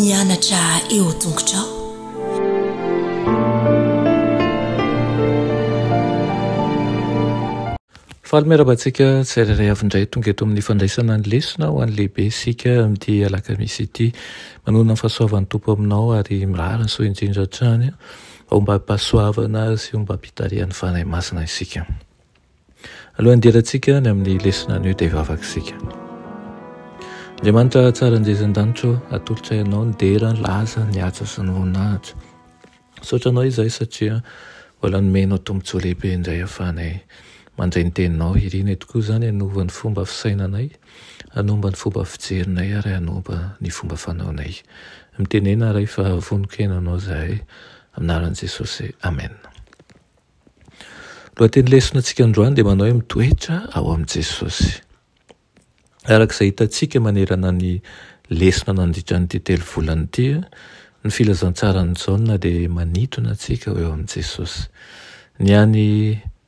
Mianatra eo an-tongotrao. Faly miarahaba antsika tsirairay avy indray tonga eto amin'ny fandraisana ny lesona ho an'ny lehibe isika amin'ity alakamisy ity. Manohana ny fahasoavan'ny Tompo aminao ary mirary ny soa indrindra hatrany ombam-pahasoavana sy ombam-pitarihan'ny Fanahy Masina isika. Alohan'ny hidirantsika ny amin'ny lesona anio dia hivavaka isika. Andriamanitra tsara indrindra an-danitra ô, atolotray Anao ny dera, ny laza, ny haja sy ny voninahitra. Misaotra Anao izahay satria mbola nomenao tombontsoa lehibe indray ahafahanay mandray ny Teninao. Irinay tokoa izany hanova ny fomba fisainanay, hanomba ny fomba fijerinay ary hanomba ny fomba fanaonay. Mitenena Ray fa vonon-kena Anao izahay. Amin'ny anaran'i Jesosy. Amen. Lohateny lesona antsika androany dia manao hoe mitoetra ao amin'i Jesosy. Araka izay hitantsika manerana ny lesona nandritra an'ity telovolana ity, ny filazantsaran'i Jaona dia manintona antsika ho eo amin'i Jesosy. Ny hany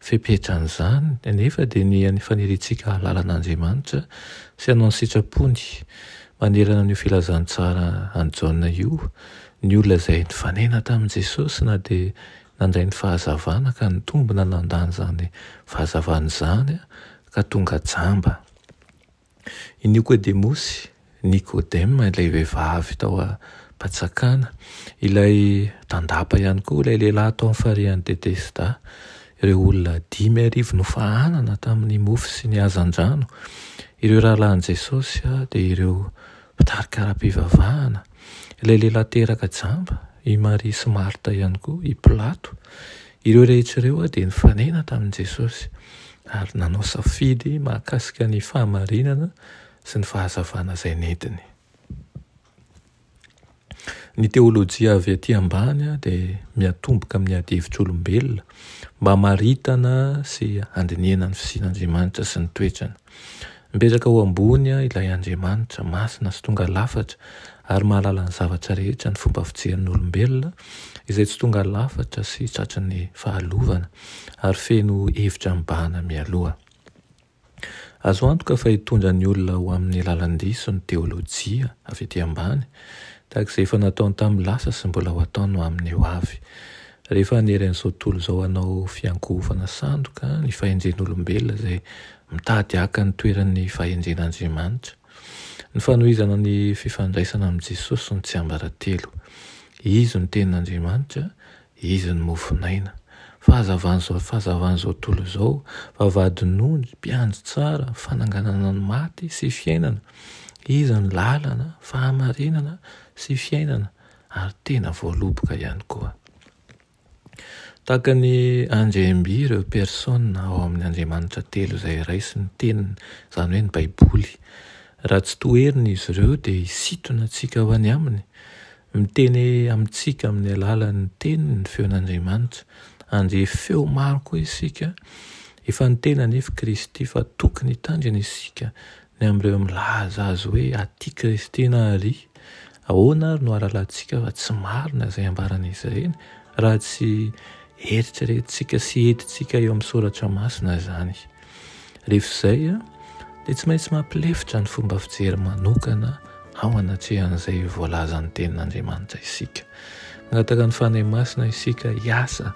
fepetran'izany anefa dia ny hany faniriantsika hahalala an'Andriamanitra sy hanao ny sitrapony. Manerana an'io filazantsara an'i Jaona io, ny olona izay nifanena tamin'i Jesosy na dia nandray ny fahazavana ka nitombina nandany izany fahazavana izany ka tonga jamba. I Nikodemosy, Nikodema, ilay vehivavy tao am-patsakana, ilay tandapa ihany koa, ilay lehilahy tao amin'ny farihin'i Betesda, ireo olona 5000 nofahanana tamin'ny mofo sy ny hazandrano, ireo rahalahin'i Jesosy dia ireo mpitarika ara-pivavahana, ilay lehilahy teraka jamba, i Maria sy Marta ihany koa, i Pilato. Ireo rehetra ireo dia nifanena tamin'i Jesosy ary nanao safidy mahakasika ny fahamarinana sy ny fahazavana izay nentiny. Ny teolojia avy aty ambany dia miatomboka amin'ny ady hevitr'olombelona mba hamaritana sy handinihana ny fisian'Andriamanitra sy ny toetrany. Mipetraka ho ambony ilay Andriamanitra masina sy tonga lafatra ary mahalala ny zavatra rehetra ny fomba fijerin'olombelona izay tsy tonga lafatra sy tratry ny fahalovana ary feno hevitra mibahana mialoha. Azo antoka fa hitondra ny olona ho amin'ny lalan-diso ny teolojia avy ety ambany, tahaka izay efa nataony tamin'ny lasa sy mbola ho ataony ho amin'ny ho avy. Rehefa hanery an'izao tontolo izao hanao fiankohofana sandoka ny fahendren'olombelona izay mitady haka ny toeran'ny fahendren'Andriamanitra. Ny fanohizana ny fifandraisana amin'i Jesosy no tsiambaratelo. Izy no Tenin'Andriamanitra, Izy no mofon'aina. Fahazavan'izao fahazavan'izao tontolo izao, vavahadin'ondry, mpiandry tsara, fananganana ny maty sy fiainana. Izy no lalana, fahamarinana sy fiainana ary tena voaloboka ihany koa. Tahaka ny Andriamby ireo persona ao amin'ny Andriamanitra telo izay raisin'ny teniny, izany hoe ny Baiboly. Raha tsy toherina izy ireo dia hisintona antsika ho any aminy. Miteny amintsika amin'ny alalan'ny teniny ny feon'Andriamanitra. Handre feo maro koa isika. Efa niteny anefa Kristy fa tokony hitandrina isika ny amin'ireo milaza azy hoe aty Kristy na ary. Ahoana ary no ahalalantsika fa tsy marina izay ambaran'izy ireny raha tsy eritreretintsika sy entintsika eo amin'ny soratra masina izany? Rehefa izay dia tsy maintsy mampilefitra ny fomba fijery manokana ao anatrehan'izay voalazan'ny tenin'Andriamanitra isika. Mangataka ny Fanahy Masina isika hiasa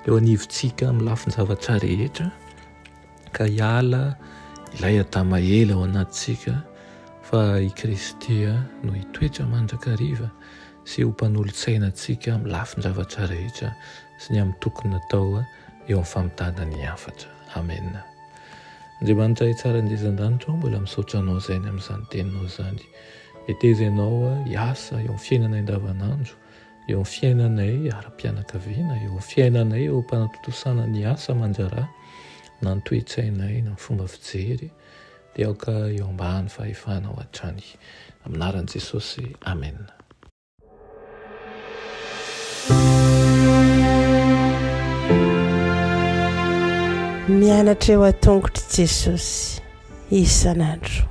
eo anivontsika amin'ny lafin-javatra rehetra ka hiala ilay Adama ela ao anatintsika fa i Kristy no hitoetra mandrakariva sy ho mpanolotsaina antsika amin'ny lafin-javatra rehetra sy ny amin'ny tokony natao eo amin'ny famitana ny hafatra. Amen. Andriamanitra Ray tsara indrindra an-danitra ô, mbola misaotra Anao izay ny amin'izany teninao izany. Meteza Ianao hiasa eo amin'ny fiainanay andavanandro. Eo amin'ny fiainanay ara-pianakaviana, eo amin'ny fiainanay eo am-panatontosana ny asa aman-draharaha, na ny toe-tsainay, na ny fomba fijery, dia aoka eo ambany fahefanao hatrany. Amin'ny anaran'i Jesosy, amena. Mianatra eo an-tongotr'i Jesosy isan'andro.